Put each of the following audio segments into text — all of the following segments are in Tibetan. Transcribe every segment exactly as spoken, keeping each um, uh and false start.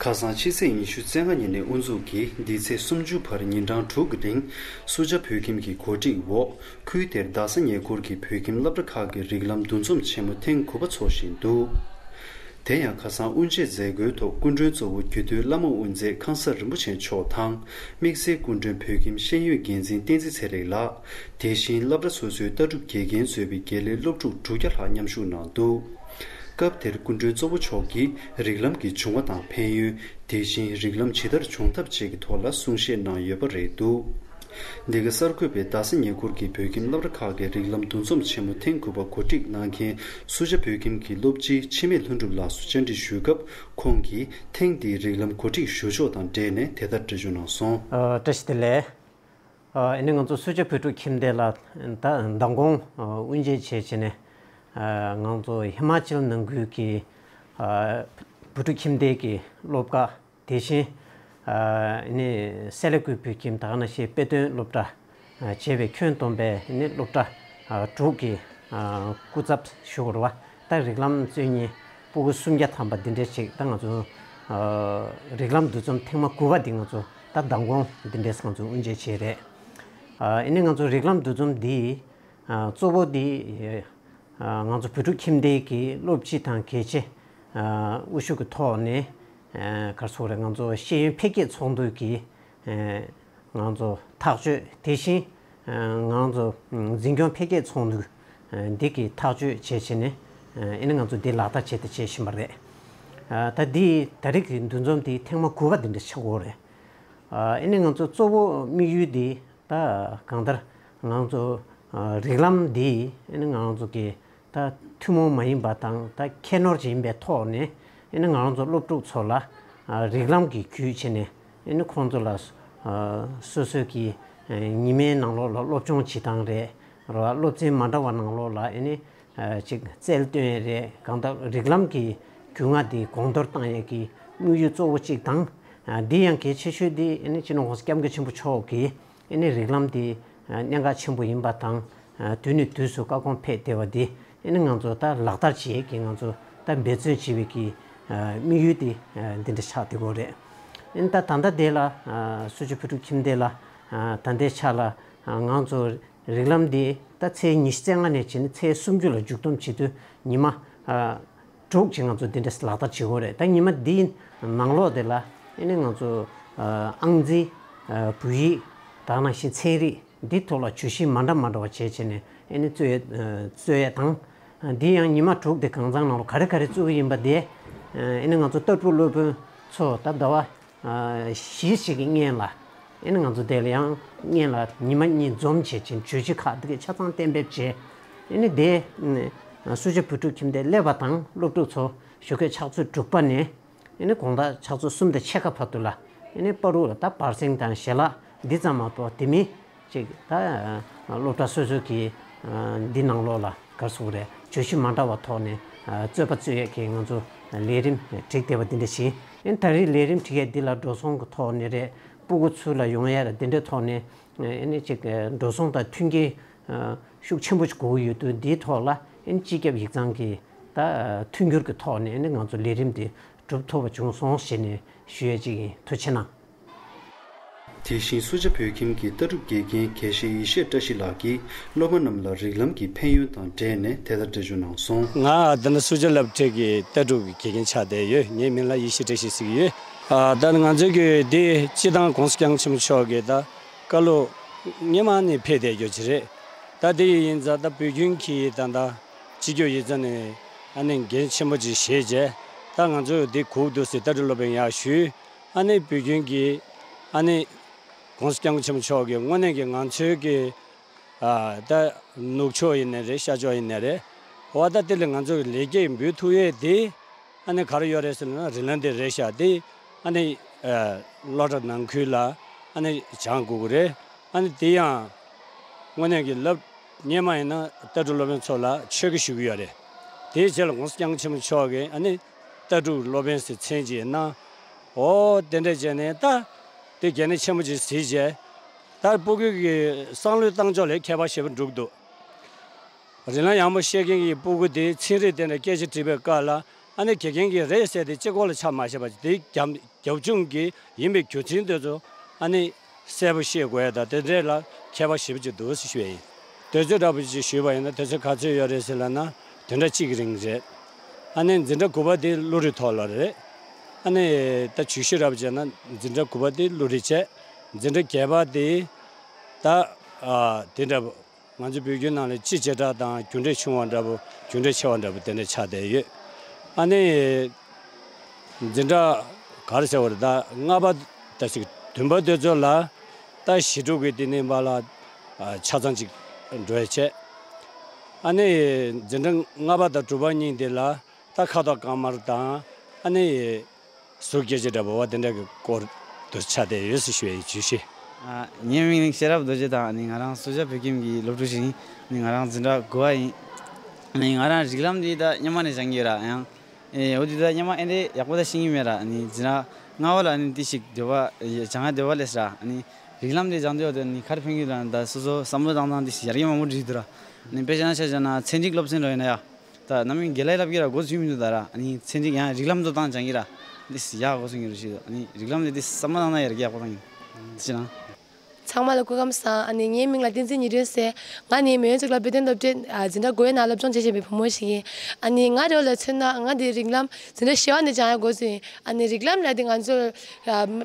ཁ་སང་ཕྱི་ཚེས་ཉི་ཤུ་རྩ་ལྔ་ཉིན་ནས་དབུ་འཛུགས་ཀྱིས་འདི་ཚེས་སུམ་ཅུ་བར་ཉིན་གྲངས་དྲུག་གི་རིང་སུ་ཇཱ་བོད་ཁྱིམ་གྱི་གོ་སྒྲིག་འོག་ཁུལ་དེར་རྡ་ས་ཉེ་འཁོར་གྱི་བོད་ཁྱིམ་སློབ་གྲྭ་ཁག་གི་རིགས་ལམ་འདུ་འཛོམས་ཆེན་མོ་ཐེངས་དགུ་པ་འཚོགས་བཞིན་འདུག་དེ་ཡང་ཁ་སང་དབུ་འབྱེད་མཛད་སྒོའི་ཐོག་སྐུ་མགྲོན་གཙོ་བོ་རྒྱུད་སྟོད་བླ་མ་དབུ་མཛད་ཁང་གསར་རིན་པོ་ཆེ་མཆོག་དང་། དམིགས་བསལ་སྐུ་མགྲོན་བོད་ཁྱིམ་ཤེས་ཡོན་འགན་འཛིན་བསྟན་འཛིན་ཚེ་རིང་ལགས། དེ་བཞིན་སློབ་གྲྭ་སོ་སོའི་ལྟ་གྲུབ་དགེ་རྒན་གཙོས་པའི་དགེ་ལས་སློབ་ཕྲུག་དྲུག་བརྒྱ་ལྷག་མཉམ་ཞུགས་གནང་འདུག་སྐབས་དེར་སྐུ་མགྲོན་གཙོ་བོ་མཆོག་གིས་རིགས་ལམ་གྱི་བྱུང་བ་དང་ཕན་ཡོན། དེ་བཞིན་རིགས་ལམ་ཇི་ལྟར་སྦྱོང་ཐབས་བཅས་ཀྱི་ཐོག་ལ་གསུང་བཤད་གནང་ཡོད་པ་རེད་འདུག་འདི་ག་གསར་འགོད་པས་རྡ་ས་ཉེ་འཁོར་གྱི་བོད་ཁྱིམ་སློབ་གྲྭ་ཁག་གི་རིགས་ལམ་འདུ་འཛོམས་ཆེན་མོ་ཐེངས་དགུ་པ་གོ་སྒྲིག་གནང་མཁན་སུ་ཇཱ་བོད་ཁྱིམ་གྱི་སློབ་སྤྱི་འཆི་མེད་ལྷུན་གྲུབ་ལགས་སུ་བཅར་འདྲི་ཞུས་སྐབས། ཁོང་གིས་ཐེངས་འདིའི་རིགས་ལམ་གོ་སྒྲིག་ཞུ་ཕྱོགས་དང་འབྲེལ་ནས་དེ་ལྟར་འགྲེལ་བརྗོད་གནང་སོང་། ཨ། བཀྲ་ཤིས་བདེ་ལེགས། ཨ། ཨ་ནི་ང་ཚོ་སུ་ཇཱ་བོད་ཕྲུག་ཁྱིམ་སྡེ་ལ་ད་མདང་དགོང་དབུ་འབྱེད་བྱས་བྱས་ནས། ཨ། ང་ཚོ་ཧི་མ་ཅལ་ནང་ཁུལ་གྱི་ཨ་བོད་ཕྲུག་ཁྱིམ་སྡེ་གི་སློབ་གྲྭ། དེ་བཞིན་ཨ་ནི་སེ་ལ་ཀུའི་བོད་ཁྱིམ། ད་ག་ནང་བཞིན་དཔེ་སྟོན་སློབ་གྲྭ། ཨ། བྱས་པའི་ཁྱོན་བསྡོམས་པའི་ནི་སློབ་གྲྭ་ཨ་དྲུག་གི་ཨ་སྐུ་ཚབ་ཞུ་དགོས་རེད་པ། ད་རིགས་ལམ་རྩོད་མཁན་སྤུ་གུ་སུམ་བརྒྱ་ཐམ་པ་འདི་འདྲས་ཅིག་ད་ང་ཚོ་ཨ་རིགས་ལམ་འདུ་འཛོམས་ཐེངས་མ་དགུ་པ་འདི་ང་ཚོ་ད་མདང་དགོང་འདི་འདྲས་ང་ཚོ་དབུ་འབྱེད་བྱས་རེད། ཨ་ནི་ང་ཚོ་རིགས་ལམ་འདུ་འཛོམས་འདི་ཨ་གཙོ་བོ་འདི་ཨ་ང་ཚོ་བོད་ཕྲུག་ཁྱིམ་སྡེ་གི་སློབ་སྤྱི་དང་གལ་ཆེ་ཨ་དབུ་བཞུགས་ཀྱི་ཐོག་ནས་ཨ་ག་རེ་ཟེར་དགོས་རེད། ང་ཚོ་ཤེས་ཡོན་འཕེལ་རྒྱས་ཚོགས་འདུ་གི་ཨ་ང་ཚོ་ཐག་གཅོད། དེ་བཞིན་ཨ་ང་ཚོ་འཛིན་སྐྱོང་འཕེལ་རྒྱས་ཚོགས་འདུ་ཨ་འདི་གི་ཐག་གཅོད་བྱས་བྱས་ནས་ཨ་ཨ་ནི་ང་ཚོ་འདི་ལག་བསྟར་བྱས་ཏེ་བྱེད་བཞིན་པ་རེད། ཨ་ད་འདི་ད་རེས་ཀྱི་འདུ་འཛོམས་འདི་ཐེངས་མ་དགུ་པ་འདི་འདྲ་ཆགས་ཀྱི་ཡོད་རེད། ཨ་ཨ་ནི་ང་ཚོ་གཙོ་བོ་དམིགས་ཡུལ་འདི་ད་གང་ལྟར་ང་ཚོ་ཨ་རིགས་ལམ་འདི་ཨ་ནི་ང་ཚོ་གི་ད་ཐུན་མོང་མ་ཡིན་པ་དང་ད་ཁྱད་ནོར་ཅིག་ཡིན་པའི་ཐོག་ནས་ཨ་ནི་ང་རང་ཚོ་སློབ་ཕྲུག་ཚོ་ལ་ཨ་རིགས་ལམ་གྱི་བརྒྱུད་བྱས་ནས་ཨ་ནི་ཁོང་ཚོ་ལ་ཨ་སོ་སོའི་གི་ཨ་ཉི་མའི་ནང་ལོགས་ལ་སློབ་སྦྱོང་བྱེད་སྟངས་རེད། རེད་བ། སློབ་ཚན་མ་འདྲ་བ་ནང་ལོགས་ལ་ཨ་ནི་ཨ་ཅིག་རྩལ་སྟོན་ཡས་རེད། གང་ལྟར་རིགས་ལམ་གྱི་རྒྱུས་མངའ་དེ་གོང་མཐོར་བཏང་ཡས་ཀྱི་དམིགས་ཡུལ་གཙོ་བོ་གཅིག་དང་། ཨ་འདི་ཡང་གལ་ཆེ་ཤོས་དེ་ཨ་ནི་སྤྱི་ནོར་༸གོང་ས་༸སྐྱབས་མགོན་ཆེན་པོ་མཆོག་གིས་ཨ་ནི་རིགས་ལམ་དེ་ཨ་གནད་འགག་ཆེན་པོ་ཡིན་པ་དང་། ཨ་དུས་ནས་དུས་སུ་བཀའ་དགོངས་ཕེབས་བསྡད་པ་དེ་ཨ་ནི་ང་ཚོ་ད་ལག་བསྟར་བྱེད་ཀྱི། ང་ཚོ་ད་འབད་བརྩོན་བྱེད་པའི་གི་ཨ་དམིགས་ཡུལ་དེ་ཨ་འདི་འདྲ་ཆགས་བསྡད་ཡོད་རེད། ཨ་ནི་ད་ད་ལྟ་དེ་ལ་ཨ་སུ་ཇཱ་བོད་ཕྲུག་ཁྱིམ་སྡེ་ལ་ཨ་ད་ལྟའི་ཆ་ལ་ཨ་ང་ཚོ་རིགས་ལམ་དེ་ད་ཚེས་ཉི་ཤུ་རྩ་ལྔ་ནས་བྱས་ནས་ཚེས་སུམ་ཅུ་ལ་མཇུག་བསྡོམས་བྱེད་དུས་ཉི་མ་ཨ་དྲུག་ཅིག་ང་ཚོ་འདི་འདྲ་ལག་བསྟར་བྱེད་དགོས་རེད། ད་ཉི་མ་འདིའི་ནང་ལོགས་དེ་ལ་ཨ་ནི་ང་ཚོ་ཨ་ཨང་རྩིས། ཨ་བོད་ཡིག། ད་ག་ནང་བཞིན་ཚན་རིག་འདི་ཐོག་ལ་བརྗོད་གཞི་མ་འདྲ་མ་འདྲ་བ་བྱས་བྱས་ནས་ཨ་ནི་རྩོད་ཡས་ཨ་རྩོད་ཡས་དང་། ཨ་འདི་ཡང་ཉི་མ་དྲུག་དེ་གང་ཚང་ནང་ལོགས་ག་རེ་ག་རེ་རྩོད་ཀྱི་ཡིན་པ་དེ་ཨ་ནི་ང་ཚོ་ལྟ་གྲུབ་སློབ་དཔོན་ཚོ་ད་ཟླ་བ་ཨ་བཞི་ཞིག་གི་སྔོན་ལ་ཨ་ནི་ང་ཚོ་དེ་ལ་ཡང་སྔོན་ལ་ཉི་མ་གཉིས་འཛོམས་བྱས་བྱས་བརྗོད་གཞི་ཁག་འདི་གའི་ཆ་ཚང་གཏན་འབེབས་བྱས། ཨ་ནི་དེ་ཨ་སུ་ཇཱ་བོད་ཕྲུག་ཁྱིམ་སྡེ་སླེབས་པ་དང་སློབ་ཕྲུག་ཚོ་ཞོགས་ཀས་ཕྱག་ཚོད་དྲུག་པ་ནས་ཨ་ནི་དགོང་དག་ཕྱག་ཚོད་གསུམ་དང་ཕྱེད་ཀ་བར་དུ་ལ་ཨ་ནི་བར་དུ་ལ་ད་བར་གསེང་དང་ཞལ་ལག་འདི་ཙམ་མ་གཏོགས་དེ་མིན་ཅིག་ད་སློབ་གྲྭ་སོ་སོ་གི་འདི་ནང་ལོགས་ལ་ག་རེ་ཟེར་དགོས་རེད། བརྗོད་གཞི་མ་འདྲ་བ་ཐོག་ནས་རྩོད་པ་རྩོད་ཡས་ཀྱི་ང་ཚོ་ལས་རིམ་བསྒྲིགས་བསྡད་པ་འདི་འདྲ་ཞིག་ཨ་ནི་ད་རེས་ལས་རིམ་བསྒྲིགས་ཡས་འདི་ལ་འགྲོ་སོང་གི་ཐོག་ནས་རེད། སྤུ་གུ་ཚུར་ལ་ཡོང་ཡས་ར་འདི་འདྲའི་ཐོག་ནས་ཨ་ནི་ཅིག་འགྲོ་སོང་དང་མཐུན་རྐྱེན་ཤུགས་ཆེན་པོ་ཞིག་དགོས་ཀྱི་ཡོད་དུས། འདིའི་ཐོག་ལ་ཨ་ནི་སྤྱི་ཁྱབ་ཡིག་ཚང་གི་ད་མཐུན་འགྱུར་གྱི་ཐོག་ནས་ཨ་ནི་ང་ཚོ་ལས་རིམ་འདི་གྲུབ་ཐུབ་པ་བྱུང་སོང་ཞེས་ནས་ཞུ་ཡས་ཅིག་ཡིན། ཐུགས་རྗེ་གནང་། དེ་བཞིན་སུ་ཇཱ་བོད་ཁྱིམ་གྱི་ལྟ་གྲུབ་དགེ་རྒན་དགེ་བཤེས་ཡེ་ཤེས་བཀྲ་ཤིས་ལགས་ཀྱིས་སློབ་མ་རྣམས་ལ་རིགས་ལམ་གྱི་ཕན་ཡོན་དང་འབྲེལ་ནས་དེ་ལྟར་འགྲེལ་བརྗོད་གནང་སོང་། ང་ད་ལྟ་སུ་ཇཱ་སློབ་གྲྭའི་གི་ལྟ་གྲུབ་ཀྱི་དགེ་རྒན་ཆགས་བསྡད་ཡོད། ངའི་མིང་ལ་ཡེ་ཤེས་བཀྲ་ཤིས་ཟེར་གྱི་ཡོད། ཨ་ད་ང་ཚོའི་གི་འདི་སྤྱི་བཏང་༸གོང་ས་༸སྐྱབས་མགོན་ཆེན་པོ་མཆོག་གི་ད་བཀའ་སློབ་སྔོན་མ་ནས་ཕེབས་བསྡད་རྒྱུ་ཅིག་རེད། ད་དེ་ཡིན་ཙང་ད་བོད་ཁྱིམ་གྱི་ད་ད་སྤྱི་ཁྱབ་ཡིག་ཚང་ནས་ཨ་ནི་འགན་ཆེན་པོ་ཅིག་བཞེས་བྱས། ད་ང་ཚོ་འདི་སྒུག་འདུག་ཟེར། ལྟ་གྲུབ་སློབ་དཔོན་ཡར་ཞུས། ཨ་ནི་བོད་ཁྱིམ་གྱི་ཨ་ནི་༸གོང་ས་༸སྐྱབས་མགོན་ཆེན་པོ་མཆོག་གིས་དངོས་གནས་ཀྱི་ང་ཚོའི་གི་ཨ་ད་ནུབ་ཕྱོགས་ཡིན་ནའི་རེད། ཤར་ཕྱོགས་ཡིན་ནའི་རེད། འོ་ད་དེ་ལ་ང་ཚོ་གི་ལེགས་སྐྱེས་འབུལ་ཐུབ་ཡས་དེ་ཨ་ནི་ག་རེ་ཡོད་རེད་ཟེར་ན་རིགས་ལམ་དེ་རེད་ཤག་དེ་ཨ་ནི་ཨ་སློབ་གྲྭ་ནང་ཁུལ་ལ་ཨ་ནི་སྦྱང་དགོས་ཀྱི་རེད། ཨ་ནི་དེ་ཡང་དངོས་གནས་ཀྱི་སློབ་སྔོན་མ་ཡིན་ན་ལྟ་གྲུབ་སློབ་དཔོན་ཚོ་ལ་ཆོས་གོས་ཞུ་གི་ཡོད་རེད། དེའི་རྗེས་ལ་༸གོང་ས་༸སྐྱབས་མགོན་ཆེན་པོ་མཆོག་གིས་ཨ་ནི་ལྟ་གྲུབ་སློབ་དཔོན་ཟེར་མཚན་ཅིག་གནང་། འོ་དེ་འདྲ་བྱས་ནས་ད་དེ་གལ་གནད་ཆེན་པོ་ཅིག་གཟིགས་བྱས། ད་སྤུ་གུ་གི་བསམ་བློའི་བཏང་ཕྱོགས་ལ་ཁྱད་པར་ཞེ་པོ་འགྲོ་གི་འདུག་རིགས་ལམ་ཡག་མོ་ཤེས་མཁན་གྱི་སྤུ་གུ་དེ་ཚན་རིག་དེ་འདྲ་སྐད་ཆ་དྲིས་པའི་སྐབས་ལ་ ཨ་ནི་དགེ་རྒན་གྱིས་རེད་ཟེར་ཏེ་གཅིག་པོ་ལ་ཆ་མ་བཞག་པ་དེའི་རྒྱབ་རྒྱབ་ལྗོངས་ཀྱི་ཡིན་པའི་རྒྱུ་མཚན་དེ་ཚོ་ཨ་ནི་གསལ་པོ་ཤེས་དགོས་ཡ་དང་དེ་འདྲས་ལ་ཁྱད་པར་ཞེ་པོ་ཅིག་འདུག་ཟེར་ཞུ་ཡ་ཡིན། དུས་ཚོད་འདྲ་པོ་ཅིག་ཞུས་པ་ཡིན་ན་དུས་ཚོད་ག་ཚོད་ཡོད་རེད་ཟེར་ལབ་ན་བདུན་ཕྲག་གཅིག་གི་རིང་རེད། ཨ་ནི་འཛིན་གྲྭ་དགུ་པ་དེ་བློ་རིག་ཐོག་ལ་རེད། ཨ་ནི་ད་བརྗོད་གཞི་འདྲ་པོ་བྱས་ན་འཛིན་གྲྭ་དགུ་པ་དེ་བློ་རིག་བྱས། འཛིན་གྲྭ་བརྒྱད་པ་དེ་ད་ཨ་དེ་འདྲ་པོ། ང་ཚོ་བོད་བརྒྱུད་ནང་ལ་སྤྱི་བྱེ་བྲག་དང་རྒྱུ་འབྲས་ཆུང་བ་འདྲ་པོ་རྒྱུ་འབྲས་ཆེ་བ་འདྲ་པོ་དེ་འདྲ་ཆགས་བསྡད་ཡོད། ཨ་ནི་འཛིན་གྲྭ་ག་རེ་ཟེར་བ་རེད་ད་ལྔ་པ་ད་ཅིག་བདུན་པ་དེ་ཚོ་ལ་ད་གཞི་གྲུབ་ཀྱི་དེ་ནས་མ་ལ་ཆ་ཚང་ཅིག་འགྲོ་ཡ་བྱས། ཨ་ནི་འཛིན་གྲྭ་ལྔ་པ་དང་དྲུག་པ་གཉིས་དེ་ལ་ད་ཁ་དོག་དཀར་དམར་དང་ཨ་ནི། ཟུར་སྐད་ཆ་འདྲ་པོ་བ་དེ་འདྲ་གི་སྐོར་དུ་ཆགས་བསྡད་ཡོད་ཟེར་ཞུ་ཡ་ཡིན། བརྗོད་གཞི། ཨ། ངའི་མིང་ནི་ཤེས་རབ་རྡོ་རྗེ་དང་ནི་ང་རང་སུ་ཇཱ་བོད་ཁྱིམ་གྱི་སློབ་ཕྲུག་ཞིག་ཡིན། ནི་ང་རང་འཛིན་གྲྭ་དགུ་པ་ཡིན། ནི་ང་རང་རིགས་ལམ་འདི་ད་སྔོན་མ་ནས་སྦྱང་གི་ཡོད་ར་ཡང་། ཨེ་འོ་འདི་ད་སྔོན་མ་ཨེ་འདྲས་ཡག་པོ་ད་ཤེས་ཀྱི་མེད་ར་ནི་འཛིན་གྲྭ་ལྔ་པ་ལ་ནི་ཏི་ཞིག་འདོད་པ་སྦྱང་ཡ་འདོད་པ་སླེབས་ར་ནི་རིགས་ལམ་འདི་སྦྱང་འདོད་པ་དེ་ནི་ག་རེ་ཕན་གྱི་ར་ད་སོ་སོ་བསམ་བློ་བཏང་སྟངས་འདི་ཞིག་ཡར་རྒྱས་མང་པོ་འགྲིག་འདུག་ར། ནི་དཔེ་ཆ་ན་ཆ་བཞག་ན་ཚན་རིག་སློབ་ཚན་ར་ཡིན་ན་ཡ། ད་ནམ་ཡིན་དགེ་ལགས་ལབ་ཀྱི་ར་འགོ་ཚུགས་མི་འདུག་ད་ར་ཨ་ནི་ཚན་རིག་ཡང་རིགས་ལམ་དུ་བཏང་སྦྱང་གི་ར་འདི་སི་ཡག་འགོ་ཚུགས་ཀྱི་རུ་ཞིག་འདུག་ཨ་ནི་རིགས་ལམ་འདི་འདི་བསམ་བློ་བཏང་ན་ཡར་རྒྱས་ཡག་པོ་བཏང་ཡིན་ཅི་ན། ཚང་མ་ལ་སྐུ་ཁམས་བཟང་། ཨ་ནི་ངའི་མིང་ལ་བསྟན་འཛིན་ཉི་སྒྲོན་ཟེར། ང་ནི་མེ་ཡོན་གཙུག་ལག་དཔེ་སྟོན་སློབ་གྲྭའི་ཨ་འཛིན་གྲྭ་དགུ་པའི་ནང་སློབ་སྦྱོང་བྱེད་བཞིན་པའི་བུ་མོ་ཞིག་ཡིན། ཨ་ནི་ང་རེ་བ་ལ་མཚོན་ན་ང་འདི་རིགས་ལམ་འཛིན་གྲྭ་བཞི་པ་ནས་སྦྱང་ཡག་འགོ་ཚུགས་ཡིན། ཨ་ནི་རིགས་ལམ་ལ་དེ་ང་ཚོ་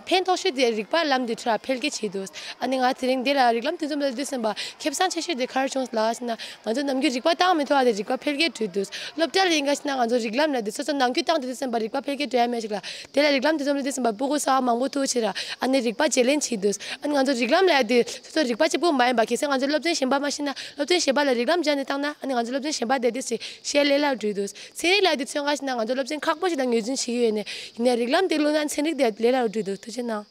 ཕན་ཐོགས་ཤོས་དེ་རིག་པ་ལམ་དེ་ཁྲོད་འཕེལ་རྒྱས་བྱེད་འདུག་ཨ་ནི་ང་དེ་རིང་འདི་ལ་རིགས་ལམ་དེ་ཚོ་མ་ལ་དུས་ཙམ་པ་ཁེ་བཟང་ཆེ་ཤོས་དེ་ག་རེ་བྱུང་ལ་ཟེར་ན། ང་ཚོ་ནམ་རྒྱུན་རིག་པ་བཏང་མི་ཐུབ་པ་དེ་རིག་པ་འཕེལ་རྒྱས་འགྲོ་འདུག་སློབ་གྲྭ་ལ་ཡིན་ག་ཞེ་ན་ང་ཚོ་རིགས་ལམ་ལ་དེ་སོ་སོ་ནམ་རྒྱུན་བཏང་དེ་དུས་ཙམ་པ་རིག་པ་འཕེལ་རྒྱས་འགྲོ་ཡ་མེད་ཞིག་ལ། དེ་ལ་རིགས་ལམ་དེ་ཚོ་མ་ལ་དུས་ཙམ་པ་སྤུ་གུ་གསར་པ་མང་པོ་ཐུག་ཕྱིར་ར། ཨ་ནི་རིག་པ་བརྗེ་ལེན་བྱེད་འདུག་ཨ་ནི་ང་ཚོ་རིགས་ལམ་ལ་ཡ་དེ་སོ་སོ་རིག་པ་གཅིག་པུ་མ་ཡིན་པ་གལ་སྲིད་ང་ཚོ་སློབ་ཚན་གཞན་པ་མ་ཤེས་ན་སློབ་ཚན་གཞན་པ་ལ་རིགས་ལམ་སྦྱར་ནས་བཏང་ན་ཨ་ནི་ང་ཚོ་སློབ་ཚན་གཞན་པ་དེ་དེ་སི་ཤེས་ལས་སླ་འགྲོ་འདུག་ཚན་རིག་ལ་དེ་མཚོན་ག་ཞེ་ན་ང་ཚོ་སློབ་ཚན་ཁག་པོ་ཞིག་ལ་ངོས་འཛིན་བྱེད་ཀྱི་ཡོད་ནས་ཡིན་ནའི་རིགས་ལམ་དེ་བླུགས་ན་ཚན་རིག་དེ་ལས་སླ་རུ་འགྲོ་འདུག་ཐུགས་རྗེ་གནང་།